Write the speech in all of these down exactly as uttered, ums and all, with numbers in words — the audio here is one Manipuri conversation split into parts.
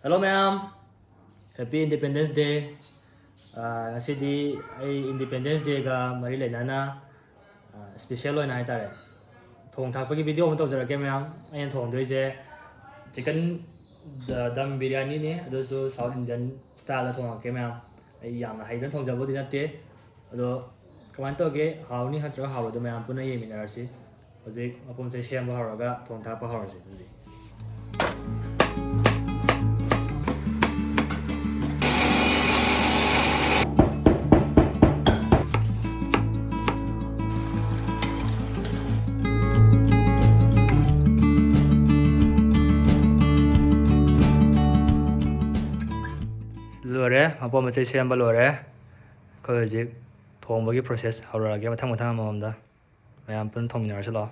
Hello ꯃꯌꯥꯝ, Happy Independence Day꯫ ꯑꯥ, ꯉꯁꯤꯗꯤ ꯑꯩ Independence Dayꯒ ꯃꯔꯤ ꯂꯩꯅꯅ, ꯑꯥ, special ꯑꯣꯏꯅ ꯍꯥꯏꯇꯥꯔꯦ, ꯊꯣꯡ ꯊꯥꯛꯄꯒꯤ video ꯑꯃ ꯇꯧꯖꯔꯛꯀꯦ ꯃꯌꯥꯝ꯫ ꯑꯩꯅ ꯊꯣꯡꯗꯣꯏꯁꯦ chicken ꯗ-, dum biriyaniꯅꯤ, ꯑꯗꯨꯁꯨ South Indian styleꯗ ꯊꯣꯡꯉꯛꯀꯦ ꯃꯌꯥꯝ꯫ ꯑꯩ ꯌꯥꯝꯅ ꯍꯩꯗꯅ ꯊꯣꯡꯖꯕꯕꯨꯗꯤ ꯅꯠꯇꯦ, ꯑꯗꯣ ꯀꯃꯥꯏꯅ ꯇꯧꯒꯦ, ꯍꯥꯎꯅꯤ ꯅꯠꯇ꯭ꯔꯒ ꯍꯥꯎꯔꯣꯏꯗꯣ ꯃꯌꯥꯝ ꯄꯨꯟꯅ ꯌꯦꯡꯃꯤꯟꯅꯔꯁꯤ꯫ ꯍꯧꯖꯤꯛ ꯃꯄꯣꯠ ꯃꯆꯩ ꯁꯦꯝꯕ ꯍꯧꯔꯒ ꯊꯣꯡ ꯊꯥꯛꯄ ꯍꯧꯔꯁꯤ ꯑꯗꯨꯗꯤ꯫ ꯂꯣꯏꯔꯦ, ꯃꯄꯣꯠ ꯃꯆꯩ ꯁꯦꯝꯕ ꯂꯣꯏꯔꯦ꯫ ꯑꯩꯈꯣꯏ ꯍꯧꯖꯤꯛ ꯊꯣꯡꯕꯒꯤ process ꯍꯧꯔꯛꯑꯒꯦ, ꯃꯊꯪ ꯃꯊꯪ ꯑꯃꯃꯝꯗ꯫ ꯃꯌꯥꯝ ꯄꯨꯟꯅ ꯊꯣꯡꯃꯤꯟꯅꯔꯁꯤ ꯂꯥꯛꯑꯣ꯫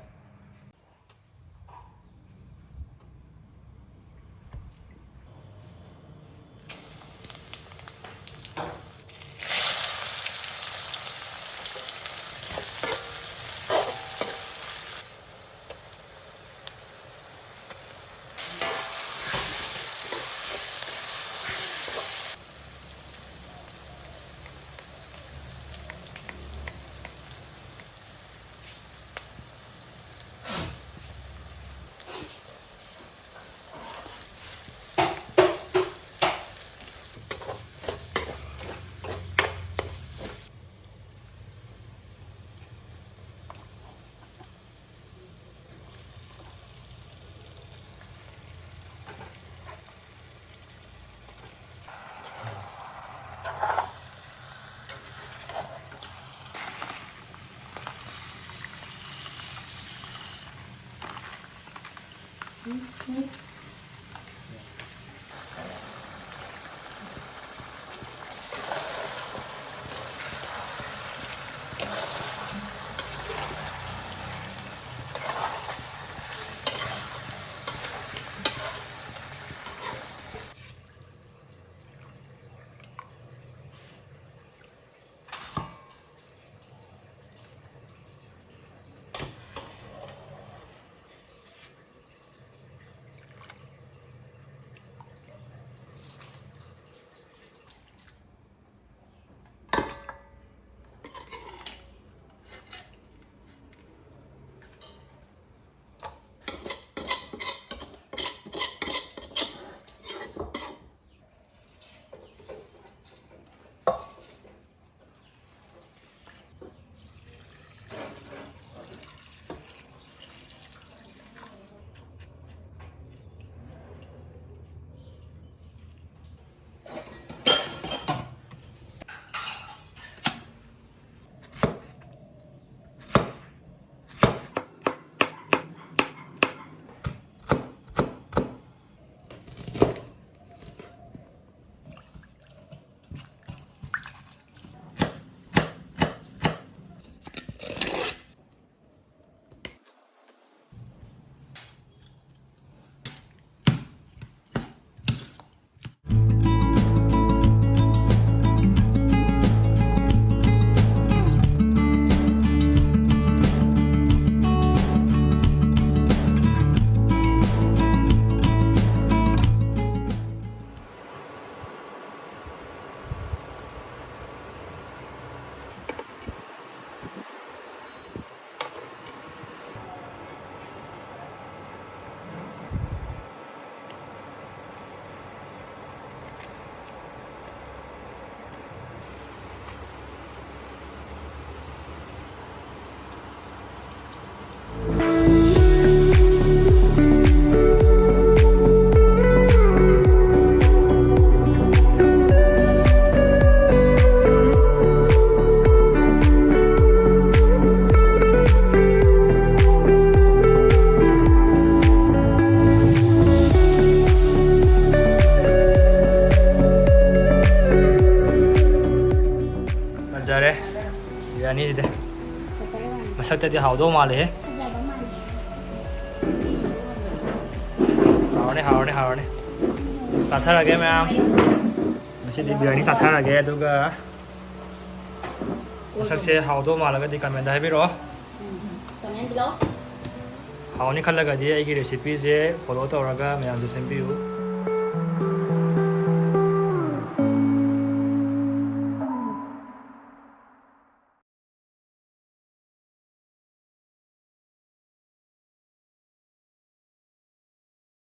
ꯁꯛꯇꯗꯤ ꯍꯥꯎꯗꯧ ꯃꯥꯜꯂꯦꯍꯦ꯫ ꯍꯥꯎꯔꯅꯤ, ꯍꯥꯎꯔꯅꯤ, ꯍꯥꯎꯔꯅꯤ꯫ ꯆꯥꯊꯔꯒꯦ ꯃꯌꯥꯝ꯫ ꯉꯁꯤꯗꯤ ꯕꯤꯔꯌꯥꯅꯤ ꯆꯥꯊꯔꯒꯦ, ꯑꯗꯨꯒ ꯃꯁꯛꯁꯦ ꯍꯥꯎꯗꯧ ꯃꯥꯜꯂꯒꯗꯤ comment ꯍꯥꯏꯕꯤꯔꯛꯑꯣ꯫ ꯍꯥꯎꯅꯤ ꯈꯜꯂꯒꯗꯤ ꯑꯩꯒꯤ recipeꯁꯦ follow ꯇꯧꯔꯒ ꯃꯌꯥꯝꯁꯨ ꯁꯦꯝꯕꯤꯌꯨ꯫